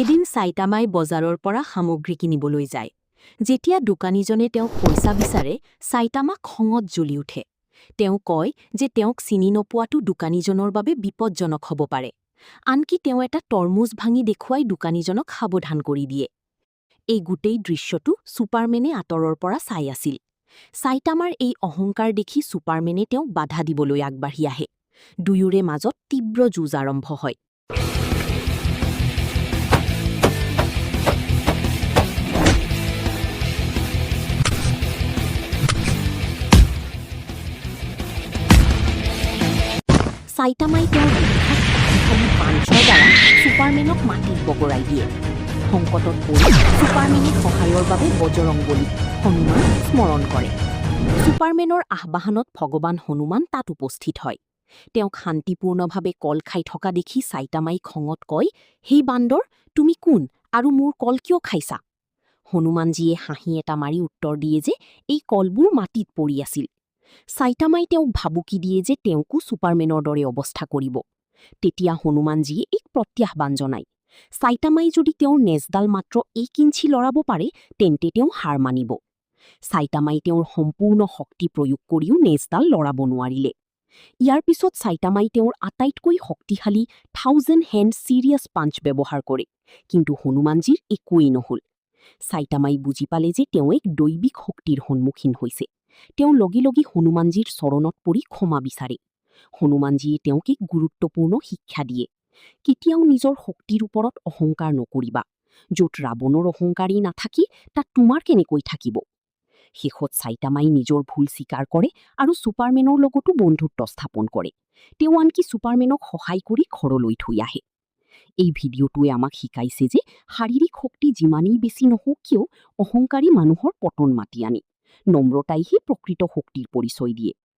এদিন চাইতামাই বজাৰৰ পৰা সামগ্ৰী কিনিবলৈ যায়। যেতিয়া দোকানীজনে তেওঁক পইচা বিচাৰে, চাইতামা খঙত জ্বলি উঠে। তেওঁ কয় যে তেওঁক চিনি নোপোৱাটো দোকানীজনৰ বাবে বিপজ্জনক হ'ব পাৰে। আনকি তেওঁ এটা তৰমুজ ভাঙি দেখুৱাই দোকানীজনক সাৱধান কৰি দিয়ে। এই গোটেই দৃশ্যটো ছুপাৰমেনে আঁতৰৰ পৰা চাই আছিল। চাইতামাৰ এই অহংকাৰ দেখি ছুপাৰমেনে তেওঁক বাধা দিবলৈ আগবাঢ়ি আহে। দুয়োৰে মাজত তীব্ৰ যুঁজ আৰম্ভ হয়। চাইতামাই তেওঁৰ বিখ্যাত শক্তিশালী পাঞ্চৰ দ্বাৰা ছুপাৰমেনক মাটিত বগৰাই দিয়ে। সংকটত পৰি ছুপাৰমেনে সহায়ৰ বাবে বজৰংবলী হনুমান স্মৰণ কৰে। ছুপাৰমেনৰ আহ্বানত ভগৱান হনুমান তাত উপস্থিত হয়। তেওঁক শান্তিপূৰ্ণভাৱে কল খাই থকা দেখি চাইতামাই খঙত কয়, "হেই বান্দৰ, তুমি কোন আৰু মোৰ কল কিয় খাইছা?" হনুমানজীয়ে হাঁহি এটা মাৰি উত্তৰ দিয়ে যে এই কলবোৰ মাটিত পৰি আছিল। চাইতামাই তেওঁক ভাবুকি দিয়ে যে তেওঁকো ছুপাৰমেনৰ দৰে অৱস্থা কৰিব। তেতিয়া হনুমানজীয়ে এক প্ৰত্যাহ্বান জনায়। চাইতামাই যদি তেওঁৰ নেজডাল মাত্ৰ 1 ইঞ্চি লৰাব পাৰে, তেন্তে তেওঁ হাৰ মানিব। চাইতামাই তেওঁৰ সম্পূৰ্ণ শক্তি প্ৰয়োগ কৰিও নেজডাল লৰাব নোৱাৰিলে। ইয়াৰ পিছত চাইতামাই তেওঁৰ আটাইতকৈ শক্তিশালী থাউজেণ্ড হেণ্ড চিৰিয়াছ পাঞ্চ ব্যৱহাৰ কৰে, কিন্তু হনুমানজীৰ একোৱেই নহল। চাইতামাই বুজি পালে যে তেওঁ এক দৈৱিক শক্তিৰ সন্মুখীন হৈছে। তেওঁ লগে লগে হনুমানজীৰ চৰণত পৰি ক্ষমা বিচাৰে। হনুমানজীয়ে তেওঁক এক গুৰুত্বপূৰ্ণ শিক্ষা দিয়ে, কেতিয়াও নিজৰ শক্তিৰ ওপৰত অহংকাৰ নকৰিবা। য'ত ৰাৱণৰ অহংকাৰেই নাথাকি, তাত তোমাৰ কেনেকৈ থাকিব? শেষত চাইতামাই নিজৰ ভুল স্বীকাৰ কৰে আৰু ছুপাৰমেনৰ লগতো বন্ধুত্ব স্থাপন কৰে। তেওঁ আনকি ছুপাৰমেনক সহায় কৰি ঘৰলৈ থৈ আহে। এই ভিডিঅ'টোৱে আমাক শিকাইছে যে শাৰীৰিক শক্তি যিমানেই বেছি নহওক কিয়, অহংকাৰী মানুহৰ পতন মাতি আনে। নম্ৰতাইহে প্ৰকৃত শক্তিৰ পৰিচয় দিয়ে।